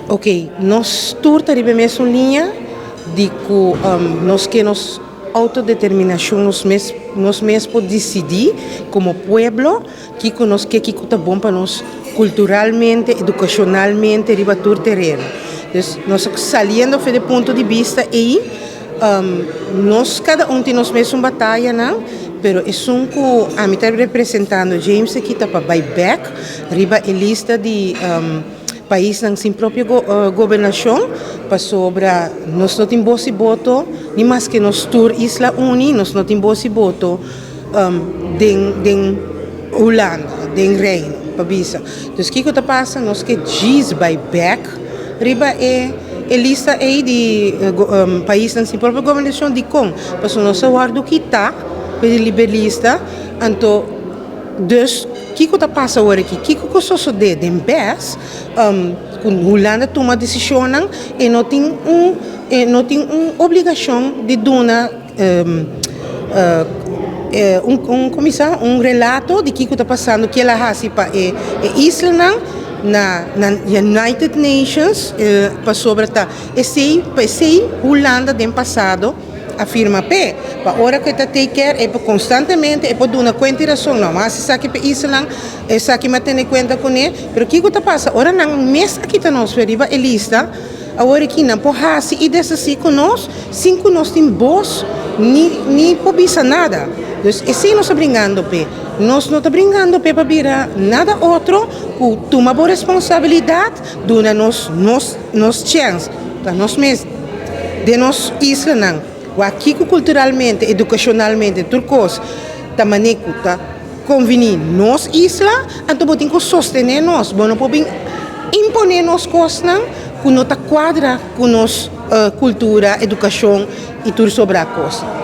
Ok, nos tur ta riba mesun liña di ku nos ke nos outodeterminashon, nos mes por disidí komo pueblo kiko nos ke, kiko ta bon pa nos kulturalmente, edukashonalmente, riba tur tereno. Dus nos saliendo for di punto di bista ei, nos kada un tin nos mes bataya, no? Pero esun ku ami ta representando James aki ta pa bai bèk riba e lista di pais sin propio gobernashon, pasobra nos no tin bos i voto, ni maske nos tur isla uni, nos no tin bos i voto den Hulanda, den Reino, pa bisa. Dus kiko ta pasa? Nos ke djis bai bèk riba e lista ei di pais sin propio gobernashon. Dikon? Pasobra nos a wòrdu kitá for di e lista. Anto, dus kiko ta pasa awor aki? Kiko ku sosodé den bes ku Hulanda tuma desishon e no tin un obligashon di duna un komishon un relato di kiko ta pasando, ku el a hasi pa e isla na United Nations, pasobra ta esei pa esei Hulanda den pasado a firma p'e, pa ora ku ta take care e konstantemente e por duna kuenta i rason, no, mas esaki pa isla, esaki m'a tene kuenta kuné. Pero kiko ta pasa ora nan mes a kita nos riba e lista? Awor aki nan por hasi i deshasí ku nos sin ku nos tin bos ni por bisa nada. Dus esei nos ta bringando p'e. Nos no ta bringando p'e pa bira nada otro ku tuma bo responsabilidat, duna nos chèns pa nos mes di nos islanan aki kulturalmente, edukashonalmente, tur kos ta manera ku ta konvení nos isla. Anto bo tin ku sostené nos. Bo no por imponé nos kosnan ku no ta kuadra ku nos kultura, edukashon i tur sobrá kos.